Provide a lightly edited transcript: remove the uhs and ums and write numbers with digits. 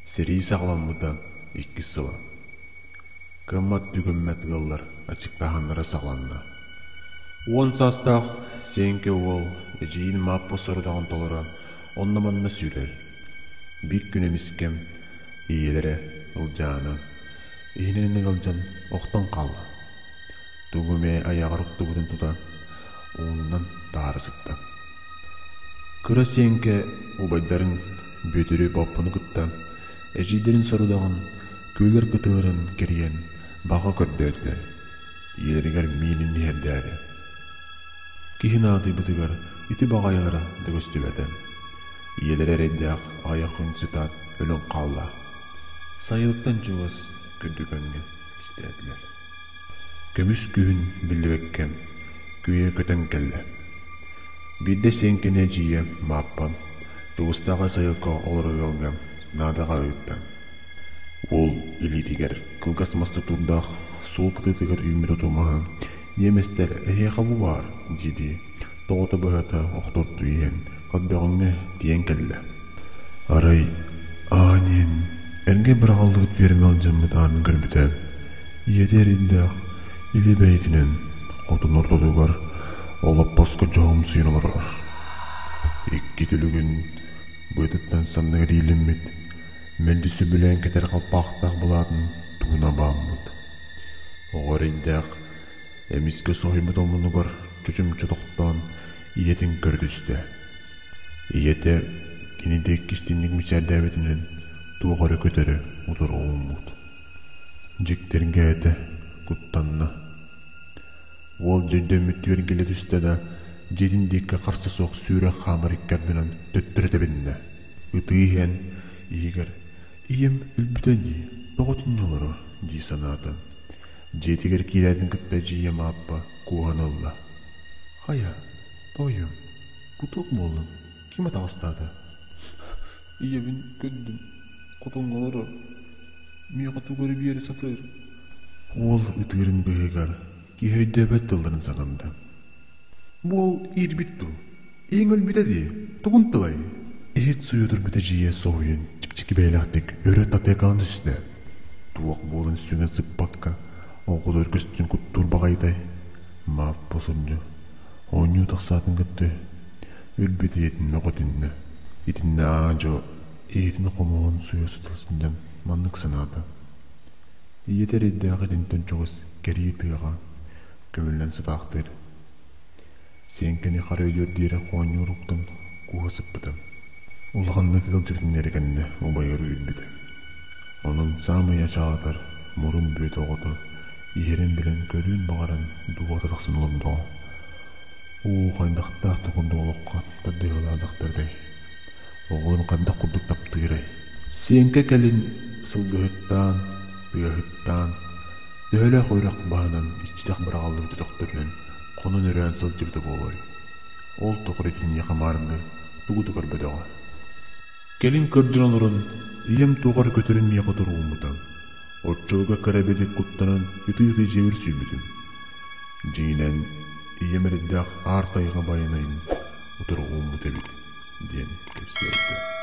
Сэрии саҕаламмыта иккис сыла. Кыаммат-түгэммэт ыаллар аччыктааһыннара саҕаланна. Уон саастаах Сиэҥкэ уол эдьиийин Мааппа сорудаҕын толоро онно-манна сүүрэр. Биир күн эмискэ ийэлэрэ Ылдьаана иһинэн ыалдьан охтон хаалла. Тугу эмэ айаҕар уктубутун тута ууннан таһаара сытта. Кыра Сиэҥкэ убайдарын Бүөтүрү Боппуну кытта эдьиийдэрин сорудаҕын күөллэр кытыыларын кэрийэн баҕа көрдөөтүлэр, ийэлэригэр миинин иһэрдээри. Киһи наадыйбытыгар ити баҕайылара да көстүбэтэ. Ийэлэрэ эрэйдээх аҕыйах күн сытаат өлөн хаалла. Сайылыктан чугас Күрдүкэҥҥэ кистээтилэр. Көмүс күһүн биллибэккэ күөйэ көтөн кэллэ. Биирдэ Сиэҥкэни эдьиийэ Мааппа Тугустааҕы сайылыкка олорор ыалга наадаҕа ыытта. Уол илиитигэр кылгас мас тутуурдаах суол кытыытыгар үүммүт оту маһы «Ньиэмэстэр эһиэхэ бу баар» дии-дии тоҕото быһата охтортуу иһэн Хоббөҕүҥҥэ тиийэн кэллэ. Арай аан иһин эргэ быраҕыллыбыт пиэрмэ алдьаммыт аанын көрбүтэ, ийэтэ эрэйдээх илэ бэйэтинэн хотун ортотугар олоппоско дьоһумсуйан олорор. Икки түлүгүн быатыттан санныгар иилиммит, мэлдьи сөбүлээн кэтэр халпаахтаах былаатын тууна бааммыт. Оҕо эрэйдээх эмискэ соһуйбут омунугар чочумча тохтоон ийэтин көрө түстэ. Ийэтэ кини диэки истиҥник мичээрдээбитинэн туох эрэ көтөрү утары ууммут. Дьиктиргээтэ, куттанна. Уол дьөйдөммүттүү эргиллэ түстэ да, дьиэтин диэки харса суох сүүрэ хаамар икки ардынан төттөрү тэбиннэ. Ытыы иһэн иһигэр «Ийэм өлбүтэ дии, тоҕо итиннэ олорор?» дии санаата. Дьиэтигэр киирээтин кытта эдьиийэ Мааппа кууһан ылла. «Хайа, тоойуом, бу туох буоллуҥ? Ким атаҕастаата?» «Ийэбин көрдүм, хотоҥҥо олорор, миэхэ тугу эрэ биэрэ сатыыр». Уол ытыырын быыһыгар киһи өйдөөбөт тылларын саҥарда. «Уол иирбит дуу? Ийэҥ өлбүтэ дии, тугун тылай?» Иһит сууйа турбут эдьиийэ соһуйан чэпчэки бэйэлээхтик өрө татыакалан түстэ. Туох буолан сүҥэн сыппакка оҕолор көстөн куттуур баҕайытай? Мааппа сонньу оонньуу тахсаатын кытта өлбүт ийэтин мөҕүтүннэ. Итиннэ аа-дьуо ийэтин хомуһун суйа сыта сылдьан маннык санаата: Ийэтэ эрэйдээх итинтэн чугас кэрии тыаҕа көмүллэн сытаахтыыр. Сиэҥкэни хара өйүөр диэри хоонньуур уктан кууһа сыппыта. Улаханнык ыалдьыбытын эрэ кэннэ убайыгар үүрбүтэ. Онон саамай ачаалатар мурун бүөтэ оҕото иһэрин билэн көрүөн баҕаран дууһата тахсан олордоҕо. Уу, хайдахтаах да курдук олоххо тардыһыылаах дьахтар этэй. Оҕолорун хайдах курдук таптыырай. Сиэҥкэ кэлин сылгыһыттаан, тыаһыттаан, төһөлөөх үрэх баһынан иччитэх быраҕыллыбыт өтөхтөрүнэн хонон-өрөөн сылдьыбыта буолуой? Ол тухары итиниэхэ маарынныыр тугу да көрбөтөҕө. Кэлин кырдьан олорон, ийэм туох эрэ көтөрүн миэхэ туругуммута. Оччолорго кыра эбэтик куттанан ытыы-ытыы дьиэбэр сүүрбүтүм. Дьиҥинэн, ийэм эрэйдээх аар тайҕа байанайын утары ууммут эбит диэн кэпсээбитэ.